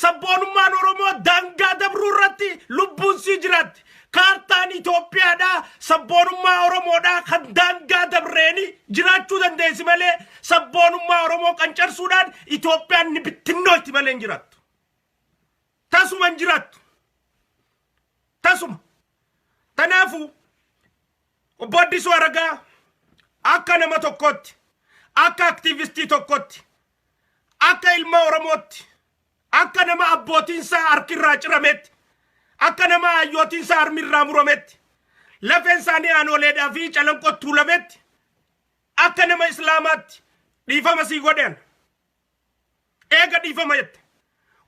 Sabboonummaan Oromoo daangaa dabruu irratti lubbuun sii jiraatti. Kaartaan Itoophiyaadhaa sabboonummaa Oromoodhaa kan daangaa dabreeni jiraachuu dandeessi malee sabboonummaa Oromoo qancarsuudhaan Itoophiyaan ni bittinnoolti malee hin jiraattu. Tasuma hin jiraattu. Tasuma. Tanaafuu Obbo Addisuu Aragaa akka nama tokkootti, akka aktiivistii tokkotti, akka ilma Oromootti, akka nama abbootiinsaa harkirraa cirametti, akka nama hayyootiinsaa harmirraa murametti, lafeen isaanii aanoleedhaa fi calanqootti tuulametti, akka nama Islaamaatti dhiifama sii godhean. Eega dhiifama jette.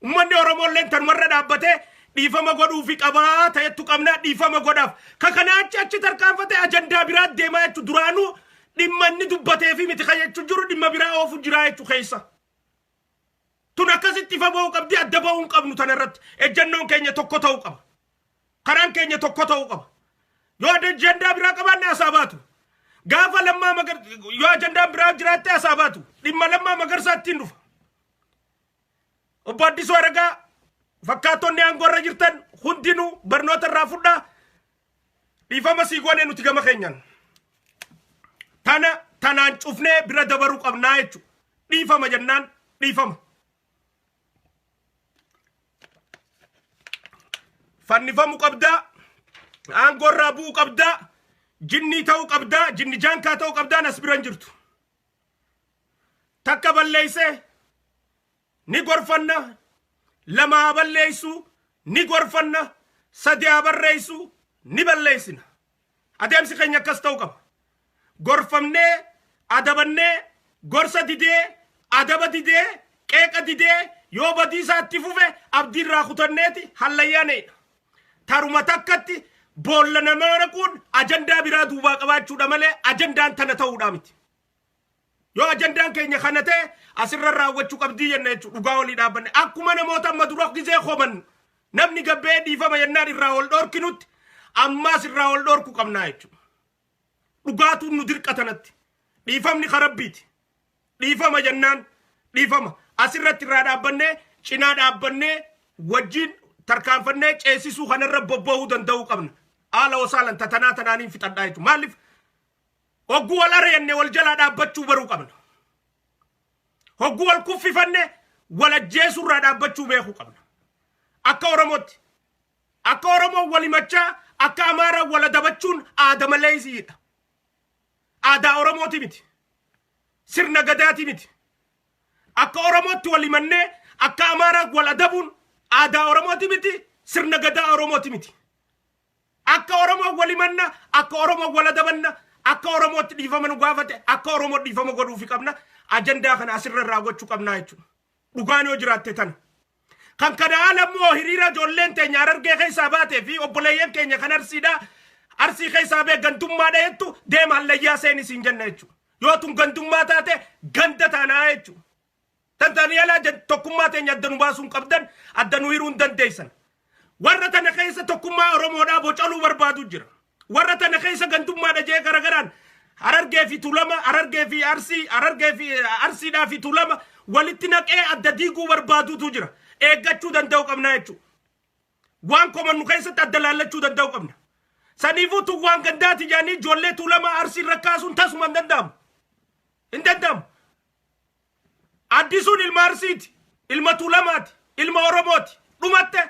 Ummanni Oromoolleen tanumarra dhaabbatee dhiifama godhuufi qabaa ta'ettu qabnaa dhiifama godhaaf. Ka kana achi achi tarkaanfate ajandaa biraa deemaa jechu duraanuu dhimma inni dubbateefi miti ka jechu jiru dhimma biraa oofu jiraa jechu keessa. Tun akkasitti ifa ba'uu qabdi, adda ba'uu hin qabnu tana irratti. Ejjennoon keenya tokko ta'uu qaba. Karaan keenya tokko ta'uu qaba. Yoo ajandaa biraa qabaanne asaa baatu. Gaafa Lammaa Magar yoo ajandaan biraa jiraatte asaa baatu. Dhimma Lammaa Magarsaa ittiin dhufa. Obbo Addisuu Aragaa fakkaattonni aangoo irra jirtan hundinuu barnoota irraa fudhaa. Dhiifama sii goone nuti gama keenyaan. Tana tanaan cufnee bira dabaruu qabnaa jechuudha. Dhiifama jennaan dhiifama. Fannifamu qabdaa, aangoo irraa bu'uu qabdaa, jinnii ta'uu qabdaa, jinni jaankaa ta'uu qabdaa as bira hin jirtu. Takka balleessee ni gorfanna, lama haa balleessu ni gorfanna, sadi haa barreessu ni balleessina. Adeemsi keenya akkas ta'uu qaba. Gorfamnee, adabannee, gorsa didee, adaba didee, qeeqa didee, yoo badiisaa itti fufe abdii irraa kutanneeti hallayyaa needha. Taruma takkatti boolla nama naquun ajandaa biraa duubaa qabaachuudha malee ajandaan tana ta'uudhaa miti. Yoo ajandaan keenya kana ta'e asirra raawwachuu qabdii jenna jechuudha. Dhugaa walii dhaabbanne. Akkuma namoota amma dura gizee koman namni gabbee dhiifama jennaan irraa ol dhorkinutti ammaas irraa ol dhorku qabnaa jechuudha. Dhugaatuun nu dirqa tanatti. Dhiifamni ka Rabbiiti. Dhiifama jennaan dhiifama. Asirratti irraa dhaabbannee cinaa dhaabbannee wajjin tarkaanfannee ceesisuu kanarra bobba'uu danda'uu qabna. Haala osaalan tatanaa tanaaniin fixadhaa jechuudha. Maaliif Hogguu wal ari'anne wal jalaa dhaabbachuu baruu qabna. Hogguu wal kuffifanne wal ajjeesuurraa dhaabbachuu beekuu qabna. Akka Oromootti. Akka Oromoo wal himachaa akka Amaaraa wal adabachuun aada maleeysiidha. Aadaa Oromooti miti. Sirna gadaati miti. Akka Oromootti wal himannee akka Amaaraa wal adabuun aadaa Oromooti miti. Sirna gadaa Oromooti miti. Akka Oromoo wal himanna, akka Oromoo wal adabanna, akka Oromootti dhiifama nu gaafate, akka Oromoo dhiifama godhuufi qabna. Ajandaa kana asirra raawwachuu qabnaa jechuudha. Dhugaan yoo jiraatte tana. Kan kana ala immoo hiriira ijoolleen teenya Harargee keessaa baatee fi obboleeyyan keenya kan Arsiidhaa Arsii keessaa bee gandummaadha jettu deema hallayyaa seeni siin jenna jechuudha. Yoo tun gandummaa taate ganda taanaa jechuudha. Tantanii alaa tokkummaa teenya adda nu baasuu hin qabdan, adda nu hiruu hin dandeessan. Warra tana keessa tokkummaa Oromoodhaa bocaluu barbaadu jira. Warra tana keessa gandummaadha jee garagaraan Harargee fi Tuulama, Harargee fi Arsii, Harargee fi Arsiidhaa fi Tuulama walitti naqee adda diiguu barbaadutu jira. Eeggachuu danda'u qabna jechuudha. Waan komannu keessatti adda laallachuu danda'u qabna. Saniifuu tun waan gandaati jedhanii ijoollee Tuulamaa Arsii irra kaasuun tasuma hin danda'amu. Hin danda'amu. Addisuun ilma Arsiiti, ilma Tuulamaati, ilma Oromooti. Dhumatte.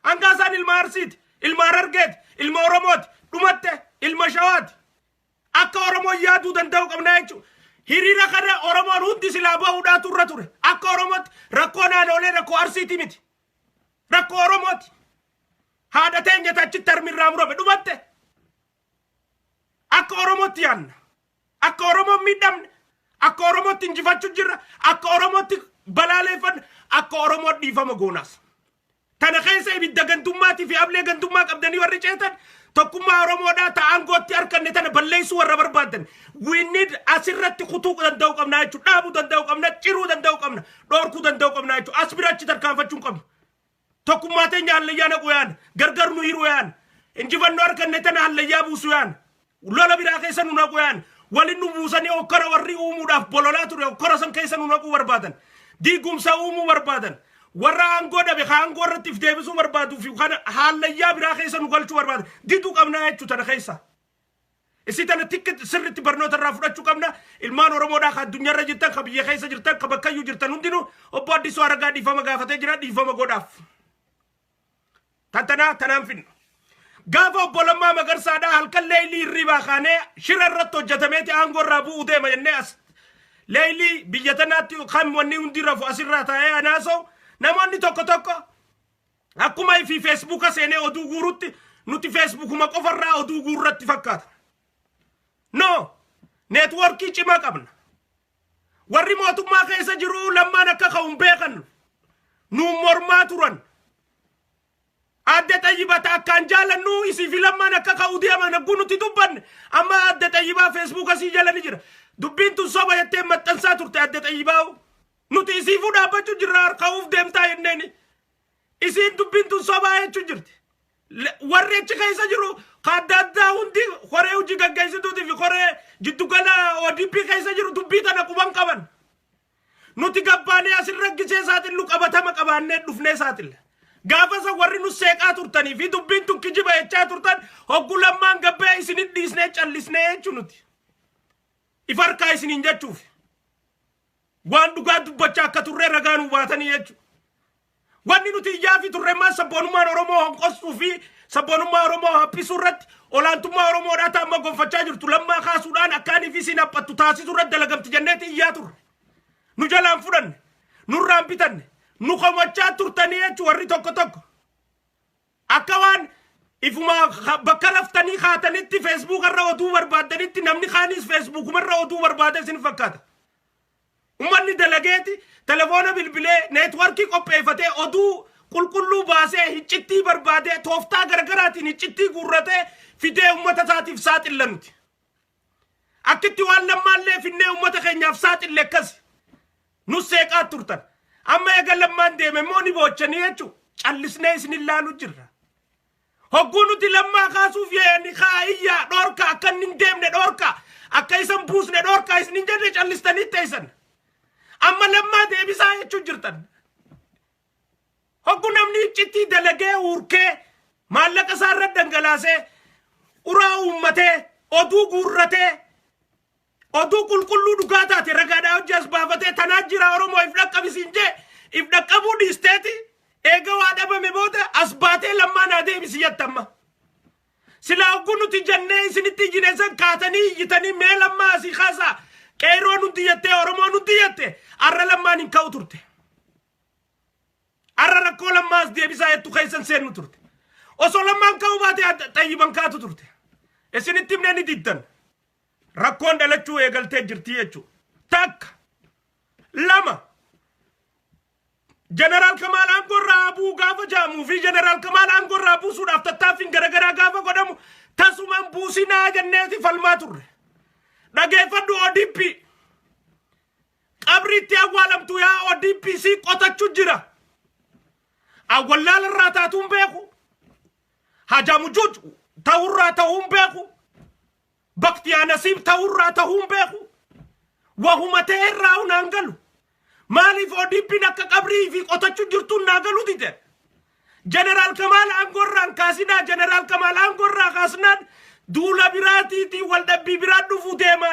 Hangaasaan ilma Arsiiti, ilma Harargeeti, ilma Oromooti. Dhumatte. Ilma Shawaati. Akka Oromoon yaaduu danda'u qabnaa jechuudha. Hiriira kana Oromoon hundi silaa bahuudhaatu irra ture. Akka Oromootti rakkoo naannolee rakkoo Arsiiti miti. Rakkoo Oromooti. Haadha teenya achitti harmi irraa murame dhumatte. Akka Oromootti yaadna. Akka Oromoon miidhamne, akka Oromootti injifachuu jirra, akka Oromootti balaaleeffanna, akka Oromoon dhiifama goonaas. Tana keessa ibidda gandummaatii fi ablee gandummaa qabdanii warri ceetan tokkummaa Oromoodhaa ta aangootti harkanne tana balleessuu warra barbaadan. We need asirratti kutuu danda'uu qabna jechuudha. Dhaabuu danda'uu qabna, ciruu danda'uu qabna, dhoorkuu danda'uu qabna jechuudha. As bira achi tarkaanfachuu hin qabnu. Tokkummaa teenya hallayyaa naquu yaana. Gargar nu hiruu yaana. Injifannoo arganne tana hallayyaa buusu yaana. Lola biraa keessa nu naquu yaana. Walin nu buusanii hokkora warri uumuudhaaf bololaa ture hokkora san keessa nu naquu barbaadan. Diigumsa uumuu barbaadan. Warra aangoo dhabe ka aangoo irratti if deebisuu barbaaduu fi kan haallayyaa biraa keessa nu galchuu barbaada. Diduu qabnaa jechuu tana keessa. Isii tana tikki sirriitti barnoota irraa fudhachuu qabna. Ilmaan Oromoodhaa ka addunyaarra jirtan, ka biyya keessa jirtan, ka bakkayyuu jirtan hundinuu obbo Addisuu Aragaa dhiifama gaafatee jira, dhiifama godhaaf. Tantanaa tanaan finna. Gaafa obbo Lammaa Magarsaadhaa halkan leeylii hirribaa kaanee shira irratti hojjetameeti aangoo irraa bu'uu deema jennee as leeylii biyya tanaatti kan wanni hundi rafu asirraa taa'ee anaasa'u, namoonni tokko tokko akkuma ifii Feesbuuka seenee oduu guurutti nuti Feesbuukuma qofarraa oduu guurratti fakkaata. No, networkii cimaa qabna. Warri mootummaa keessa jiru Lammaan akka ka'u hin beekan. Nuun mormaa turan. Adde Xayyibata akkaan jaalannu isii fi Lammaan akka ka'u deeman hagguu nuti dubbanne, amma adde Xayyibaa Feesbuuka sii jala ni jira. Dubbiin tun soba jettee maxxansaa turte adde Xayyibaa. Nuti isiifuu dhaabbachuu jirra, ka'uuf deemtaa jenneeni. Isiin dubbiin tun sobaa jechuu jirti. Warri achi keessa jiru ka adda addaa hundi, koree hojii gaggeessituutii fi koree jiddugala ODP keessa jiru, dubbii tana quban qaban. Nuti gabbaanee asirra gisee saaxillu qabatama qabaannee dhufnee saaxille. Gaafa san warri nu seeqaa turtanii fi dubbiin tun kijiba jechaa turtan, hoggu Lammaan gabbee isinit dhiisnee callisnee jechuu nuti. Ifa harkaa isiniin jechuuf. Waan dhugaa dubbachaa akka turree ragaa nu baatanii jechuudha. Wanni nuti iyyaa fi turremmaan sabboonummaan Oromoo honqostuu fi sabboonummaa Oromoo haphisuu irratti, olaantummaa Oromoodhaa ta'amma gonfachaa jirtu Lammaa kaasuudhaan akkaanii fi isin haphattu taasisuu irratti dalagamti jenneeti iyyaa turre. Nu jalaan fudhanne, nurraan bitanne, nu komachaa turtanii jechuun warri tokko tokko. Akka waan ifuma bakka raftanii kaatanitti Feesbuuk irra oduu barbaaddanitti, namni kaanis Feesbuukuma irra oduu barbaada isin fakkaata. Uummanni dalageeti telefoona bilbilee networkii qopheeffatee oduu qulqulluu baasee, hiccittii barbaadee, tooftaa garaagaraatiin hiccittii guurratee fidee uummata isaatiif saaxilla nuti. Akkitti waan Lammaallee finnee uummata keenyaaf saaxille akkas nus seeqaa turtan. Amma eega Lammaan deeme immoo ni boochanii jechuudha. Callisnee isin ilaalu jirra. Hogguu nuti Lammaa kaasuuf ni kaa iyyaa, dhoorka, akka inni hin deemne dhoorka, akka isan buusne dhoorka isin hin jenne, callistanii teessan. Amma Lammaa deebisaa jechuu jirtan. Hoggu namni iccittii dalagee urkee maallaqa isaa irra dhangalaasee uraa uummatee oduu guurratee oduu qulqulluu dhugaa taate ragaadhaa hojii as baafatee tanaa jira, Oromoo if dhaqqabisiin jee, if dhaqqabuu dhiisteeti eega waa dhabame booda as baatee Lammaa naa deebisi jettamma. Silaa hogguu nuti jennee isinitti iyyine san kaatanii iyyitanii, mee Lammaa asii kaasaa qeerroon hundi jettee, Oromoon hundi jette, arra Lammaan hin ka'u turte. Arra rakkoo Lammaa as deebisaa jettu keessan seennu turte. Osoo Lammaan ka'uu baate Xayyiban kaatu turte. Isinitti himnee ni diddan. Rakkoon dhalachuu eegaltee jirti jechuudha. Takka. Lama. Jeneraal Kamaal aangoo irraa bu'uu gaafa jaamuu fi Jeneraal Kamaal aangoo irraa buusuudhaaf tattaaffiin garaagaraa gaafa godhamu, tasumaan buusinaa jenneeti falmaa turre. Dhageeffadhu ODP. Qabri itti awwaalamtu yaa ODP si qotachuu jira. Awwallaala irraa taatuun beeku. Hajaamujuuj ta'urraa ta'uun beeku. Baktiyaa nasiib ta'urraa ta'uun beeku. Wahuma ta'e irraa naan galu. Maaliif ODP'n akka qabrii fi qotachuu jirtuun naa galu dide? Jeneraal Kamaal aangoo irraan kaasinaa, Jeneraal Kamaal aangoo irraa kaasnaan duula biraatiitii waldhabbii biraa dhufuu deema.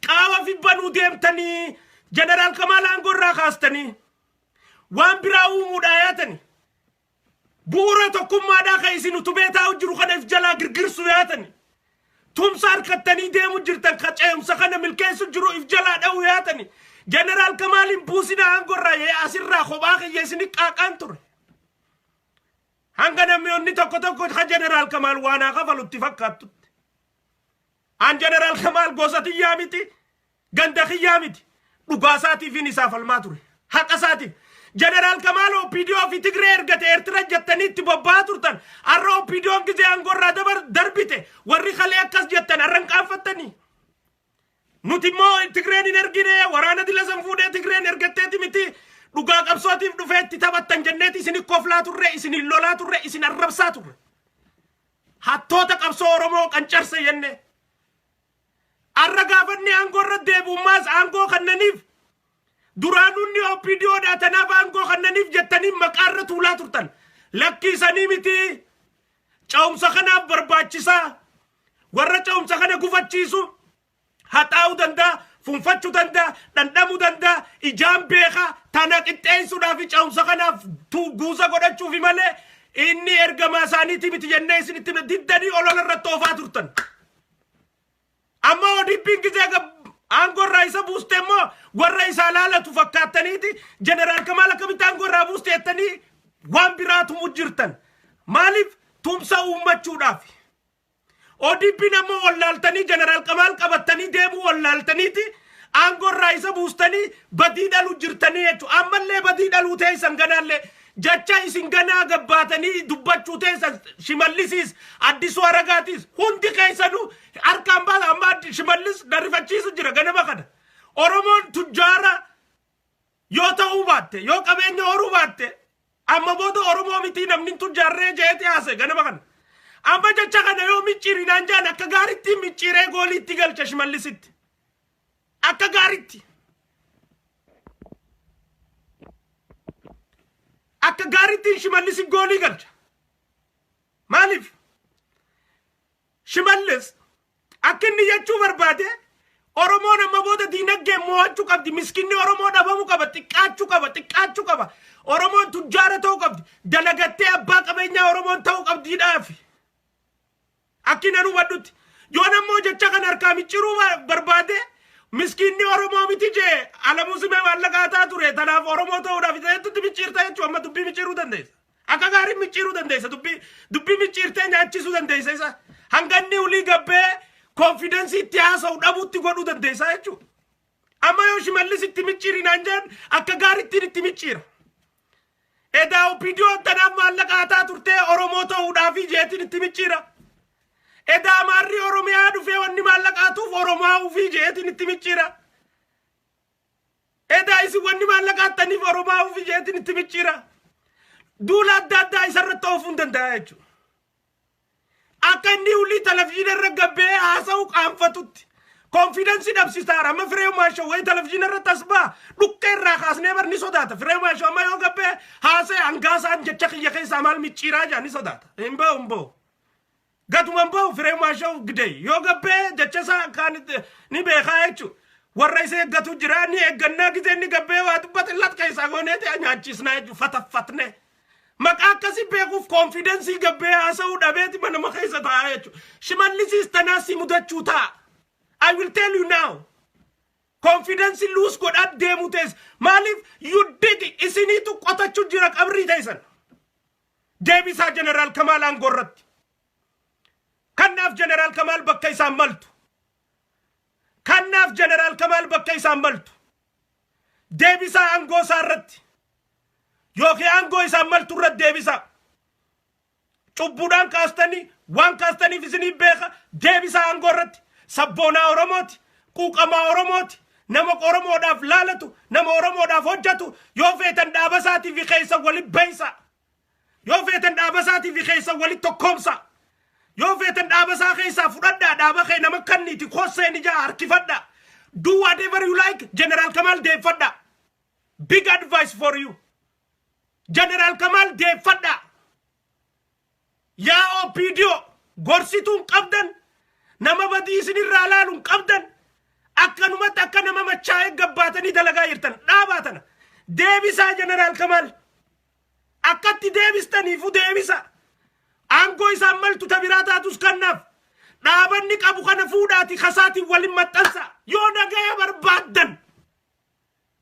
Qaawa fi banuu deemtanii Jeneraal Kamaal aangoo irraa kaastanii waan biraa uumuudhaa yaatanii. Bu'uura tokkummaadhaa kan isin utubee taa'u jiru kana if jalaa girgirsu yaatani. Tumsa harkattanii deemu jirtan ka ce'umsa kana milkeessu jiru if jalaa dha'u yaatani. Jeneraal Kamaaliin buusinaa aangoo irraa yee asirraa kophaa kiyya isin qaaqaan ture. Hanga namoonni tokko tokko ka Jeneraal Kamaal waan haa kafalutti fakkaattutti. An Jeneraal Kamaal gosa tiyyaa miti, ganda kiyyaa miti. Dhugaa isaatiifin isaa falmaa ture. Haqa isaatiif. Jeneraal Kamaal OPDO fi Tigree ergate Eertira jettanii itti bobba'aa turtan. Har'a OPDOn gizee aangoo irraa darbite warri kalee akkas jettan har'a hin qaanfattanii. Nuti immoo Tigreen hin ergine, waraana dila san fuudhee Tigreen ergatteeti miti. Dhugaa qabsootiif dhufee itti taphattan jenneeti isin koflaa turre, isin lolaa turre, isin arrabsaa turre. Hattoota qabsoo Oromoo qancarse jenne. Har'a gaafanni aangoo irra deebi'ummaas aangoo kannaniif Duraanuu inni OPDOdha, tanaaf aangoo kannaniif jettanii maqaarra tuulaa turtan. Lakkiisanii miti, ca'umsa kanaaf barbaachisaa. Warra ca'umsa kana gufachiisu haxaa'uu danda'a, funfachuu danda'a, dhandhamuu danda'a, ijaan beekaa tana qixxeessuudhaaf, ca'umsa kanaaf guusa godhachuufi malee inni ergamaa isaaniiti miti jennee isinitti diddanii olola irratti oofaa turtan. Amma ODP'n gizee aangoo irraa isa buuste immoo warra isaa laalatu fakkaattaniiti, Jeneraal Kamaal akkamitti aangoo irraa buuste jettanii waan biraa tumu jirtan. Maaliif? Tumsa uummachuudhaaf. ODP'n ammoo wallaaltanii, Jeneraal Kamaal qabattanii deemuu wallaaltaniiti aangoo irraa isa buustanii badii dhaluu jirtanii jechuudha. Ammallee badii dhaluu teessan, ganaallee jecha isin ganaa gabbaatanii dubbachuu teessan. Shimallisiis, Addisuu Aragaatiis, hundi keessanuu harkaan baasa. Amma Shimallis darifachiisu jira ganama kana. Oromoon tujjaara yoo ta'uu baatte, yoo qabeenya horuu baatte, amma booda Oromoo miti namni tujjaarree jeeti haase ganama kana. Amma jecha kana yoo micciirinaan jaan, akka gaaritti micciiree gooliitti galcha Shimallisitti. Akka gaaritti. Akka gaaritti Shimallisi goolii galcha. Maaliif? Shimallis akka inni jechuu barbaade, Oromoon amma booda diinagdee mo'achuu qabdi. Miskinni Oromoo dhabamuu qaba. Xiqqaachuu qaba. Xiqqaachuu qaba. Oromoon tujjaara ta'uu qabdi. Dalagattee abbaa qabeenyaa Oromoon ta'uu qabdiidhaaf. Akki nan hubadhutti. Yoon ammoo jecha kana harkaa micciiruu barbaade, miskiinni Oromoo miti jee, Alamuu Simee maallaqaa taa ture. Tanaaf Oromoo ta'uudhaaf ta'etutti micciirta jechuun amma dubbii micciiruu dandeessa. Akka gaarii micciiruu dandeessa. Dubbii micciirtee nyaachisuu dandeessa isa. Hanga inni ulii gabbee confidence itti haasa'u dhabuutti godhuu dandeessa jechuudha. Amma yoo Shimallis itti micciirinaan jeen, akka gaarittiin itti micciira. Edaa OPDOn tanaaf maallaqa hataa turtee Oromoo ta'uudhaaf jeetiin itti micciira. Edaa Amaarri Oromiyaa dhufee wanni maallaqa hatuuf Oromoo ofii jeetiin itti micciira. Edaa isin wanni maallaqa hattaniif Oromoo ofii jeetiin itti micciira. Duula adda addaa isarratti oofuu hin danda'a jechuudha. Akka inni ulii televizyiina irra gabbee haasa'u qaanfatutti. Confidence dhabsiisaara. Amma Firee Maashoo wayi televizyiina irratti as ba'a. Dhukkee irraa kaasnee bar ni sodaata. Firee Maashoo amma yoo gabbee haasa'e, hangaasaan jecha kiyya keessaa maal micciiraa jaa ni sodaata. Hin ba'u, hin ba'u. Gaduma hin ba'u Firee Maashoo gidee. Yoo gabbee jecha isaa kaan ni beekaa jechuudha. Warra isa eeggatu jira, ni eeggannaa, gizee inni gabbee waa dubbate lat keessaa gooneeti nyaachisnaa jechuudha. Fataffatne. Maqaa akkasii beekuuf confidence gabbee haasa'uu dhabeeti manama keessa taa'aa jechuudha. Shimallisiis tanaas si mudachuu ta'a. I will tell you now. Confidence lose godhaa deemuu teessa. Maaliif? You dig, isiniitu qotachuu jira qabrii teessan. Deebisaa Jeneraal Kamaal aangoo irratti. Kanaaf Jeneraal Kamaal bakka isaan maltu. Kanaaf Jeneraal Kamaal bakka isaan maltu. Deebisaa aangoo isaa irratti. Yookiin aangoo isaan maltu irratti deebisaa. Cubbuudhaan kaastanii waan kaastaniif isinii beeka, deebisaa aangoo irratti. Sabboonaa Oromooti. Quuqamaa Oromooti. Nama Oromoodhaaf laalatu, nama Oromoodhaaf hojjetu, yoo feetan dhaaba isaatii fi keessa walitti beeysa. Yoo feetan dhaaba isaatii fi keessa walitti tokkoomsa. Yoo feetan dhaaba isaa keessaa fudhadhaa, dhaaba kee nama kanniiti kosseen ijaa harkifadhaa. Do whatever you like, General Kamal deeffadhaa. Big advice for you. General Kamal deeffadhaa. Yaa OPDO, gorsituun qabdan, nama badii isinirraa laaluun qabdan, akkanumatti akka nama machaa'ee gabbaatanii dalagaa jirtan, dhaabaa tana. Deebisaa Jeneraal Kamaal. Akkatti deebistaniifu deebisa. Aangoo isaan maltu ta biraa taatus kannaaf. Dhaabanni qabu kana fuudhaati kasaatiin waliin maxxansa. Yoo nagaya barbaaddan.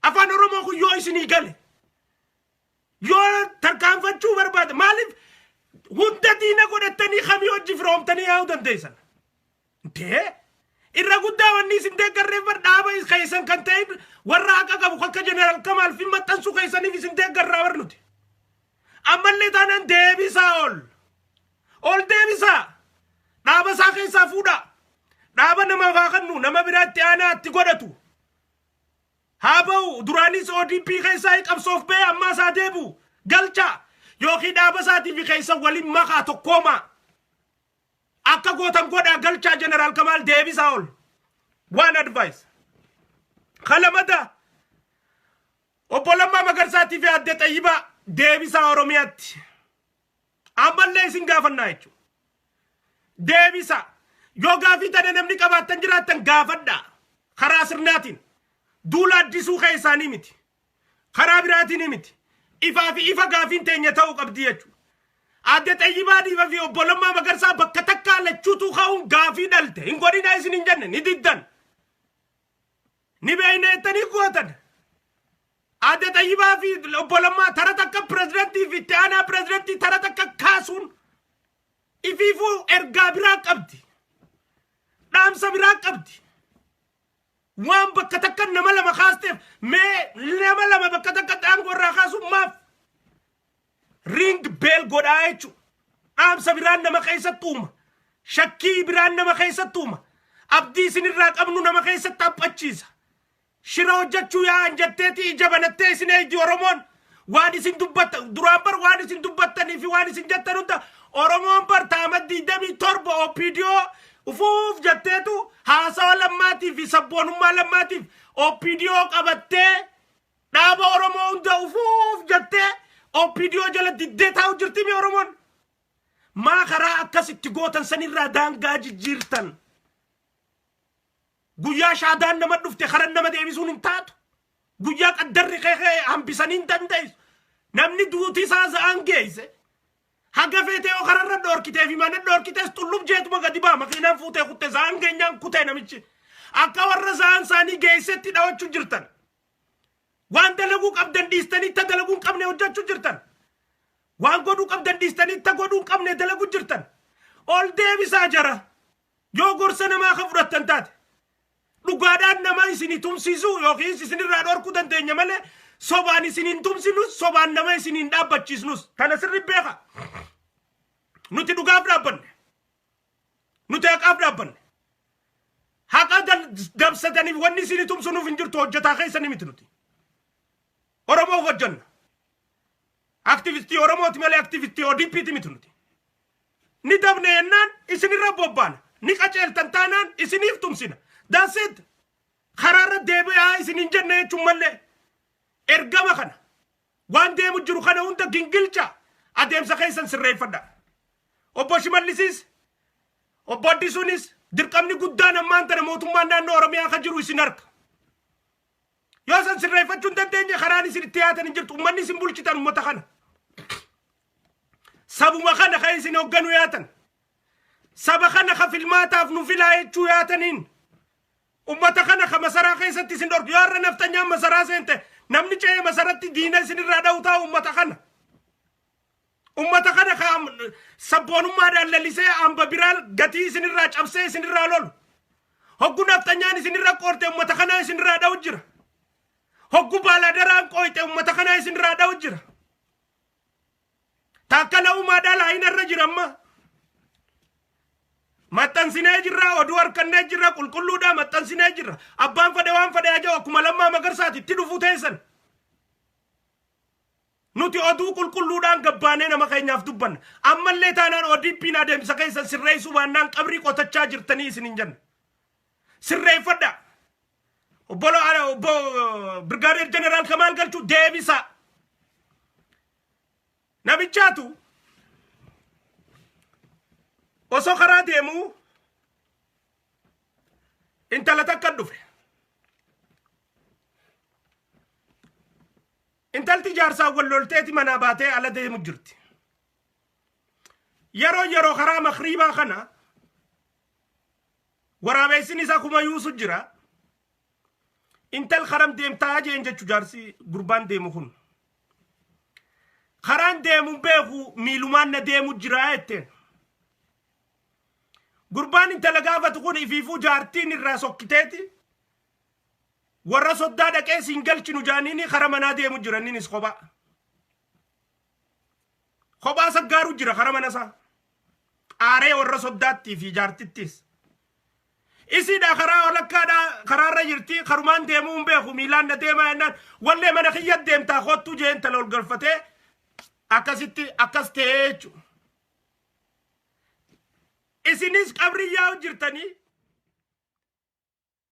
Afaan Oromoo kun yoo isinii gale. Yoo tarkaanfachuu barbaada. Maaliif hunda diina godhattanii kamii hojii firoomtanii yaa'uu dandeessan? Dee irra guddaa wanni isin deeggarreef bar dhaaba keessan kan ta'e warra haqa qabu akka Jeneraal Kamaal fi maxxansuu keessaniif isin deeggarraa bar nuti. Ammallee taanaan deebisaa ol. Ol deebisaa. Dhaaba isaa keessaa fuudhaa. Dhaaba namaaf haa kennu, nama biraatti aanaa itti godhatu. Haa ba'u, duraanis ODP keessaa qabsoof ba'e, ammaa isaa deebi'u. Galchaa yookiin dhaaba isaatii fi keessa waliin makaa, tokkoomaa. Akka gootan godhaa, galchaa Jeneraal Kamaal, deebisaa ol. One advice. Kalamada. Obbo Lammaa Magarsaatii fi Aadde Xayyibaa, deebisaa Oromiyaatti. Ammallee isin gaafannaa jechuudha. Deebisa. Yoo gaafii tana namni qabaattan jiraattan gaafadhaa. Karaa sirnaatiin. Duula addisuu keessaanii miti. Karaa biraatiin miti. Ifaa fi ifa gaafiin teenya ta'uu qabdi jechuudha. Aadde Xayyibaa Dhiiba fi Obbo Lammaa Magarsaa bakka takkaa lachuutu ka'uun gaafii dhalte. Hin godhinaa isin hin jenne, ni diddan. Ni beeyna jettanii gootan. Aadde Xayyibaa fi Obbo Lammaa tara takka pirezidantii fi itti aanaa pirezidantii tara takka kaasuun ifiifuu ergaa biraa qabdi. Dhaamsa biraa qabdi. Waan bakka takka nama lama kaasteef, mee nama lama bakka takka aangoo irraa kaasuun maaf ring bell godhaa jechuudha. Dhaamsa biraan nama keessatti uuma. Shakkii biraan nama keessatti uuma. Abdii isinirraa qabnu nama keessatti haphachiisa. Shira hojjechuu yaa'an jetteeti ija banattee isin eegdi Oromoon. Waan isin dubbattan duraan bar, waan isin dubbattanii fi waan isin jettan hunda Oromoon bar taama 27 OPDO ufuuf jetteetu haasawa Lammaatii fi sabboonummaa Lammaatiif OPDO qabattee, dhaaba Oromoo hunda ufuuf jettee OPDO jala diddee taa'u jirti mi Oromoon. Maa karaa akkasitti gootan sanirraa daangaa jijjiirtan? Guyyaa shaadaan nama dhufte karan nama deebisuun hin taatu. Guyyaa qaddarri kee hambisanii hin dandeessu. Namni duuti isaa za'aan geesse. Haga feetee yoo kararra dhoorkitee fi mana dhoorkitees xullub jeetuma gadi ba'a, makiinaan fuutee kutte, za'aan geenyaan kutee namichi. Akka warra za'aan isaanii geessetti dhawachuu jirtan. Waan dalaguu qabdan dhiistanii ta dalaguu hin qabne hojjechuu jirtan. Waan godhuu qabdan dhiistanii ta godhuu hin qabne dalaguu jirtan. Ol deebisaa jara. Yoo gorsa namaa kan fudhattan taate. Dhugaadhaan nama isinii tumsiisuu yookiin isinirraa dhorkuu dandeenya malee sobaan isin hin tumsinus, sobaan nama isin hin dhaabbachiisnus. Kana sirri beeka. Nuti dhugaaf dhaabbanne. Nuti haqaaf dhaabbanne. Haqa dabsataniif wanni isinii tumsunuuf hin jirtu, hojjetaa keessanii miti nuti. Oromoof hojjenna. Aktivistii Oromooti malee aktivistii ODP'ti miti nuti. Ni dabne jennaan isinirra bobbaana. Ni qaceeltan taanaan isiniif tumsina. That's it. Karaarra deebi'aa isin hin jenne jechuun mallee. Ergama kana. Waan deemu jiru kana hunda gingilcha, adeemsa keessan sirreeffadha. Obbo Shimallisiis, Obbo Addisuunis, dirqamni guddaan ammaan tana mootummaan naannoo Oromiyaa kan jiru isin harka. Yoo san sirreeffachuu hin dandeenye, karaan isin itti yaatan hin jirtu. Uummanni isin bulchitan uummata kana. Sabuma kana kan isin hoogganu yaatan. Saba kana ka filmaataaf nu filaa jechuu yaataniin. Ummata kana ka masaraa keessatti isin dhorku. Yoo har'a naftanyaan masaraa seente, namni ce'ee masaratti diina isinirraa dha'u taa'u ummata kana. Ummata kana ka sabboonummaadhaan lalisee hamba biraa gatii isinirraa cabsee isinirraa lolu. Hoggu naftanyaan isinirra qoorte, ummata kanaa isinirraa dha'u jira. Hoggu baaladaraan qooyte, ummata kanaa isinirraa dha'u jira. Taakkala Uumaadhaa laayinarra jira amma. Maxxansinee jirra, oduu harkannee jirra, qulqulluudha maxxansinee jirra. Abbaan fedhe waan fedhe haa jedhu, akkuma Lammaa Magarsaati itti dhufuu teessan. Nuti oduu qulqulluudhaan gabbaanee nama keenyaaf dubbanna. Ammallee taanaan ODP'n adeemsa keessan sirreessuu baannaan qabrii qotachaa jirtanii isin hin jenna. Sirreeffadha. Obbo Birgaadeer Jeneraal Kamaal Galchuu, deebisaa. Namichaatu osoo karaa deemuu intala takka dhufe. Intalti jaarsaan wal lolteeti manaa baatee ala deemu jirti. Yeroo yeroo karaa makriibaa kana waraabessin isaa kuma yuusu jira. Intal karam deemtaa jeen jechu jaarsi gurbaan deemu kun. Karaan deemu beeku, miilumaan na deemu jira jetteen. Gurbaan intala gaafatu kun ifiifuu jaartiin irraa sokkiteeti. Warra soddaa dhaqee siin galchinu jaaniini kara manaa deemu jira, inninis kophaa. Kophaa saggaaru jira kara mana isaa. Aaree warra soddaattii fi jaartittis. Isiidha karaa walakkaadhaa karaarra jirti, karumaan deemuu hin beeku, miilaan na deemaa jennaan, wallee mana kiyya deemtaa kottuu jee intala ol galfatee akkasitti akkas ta'ee jechuudha. Isinis qabrii yaa'u jirtanii.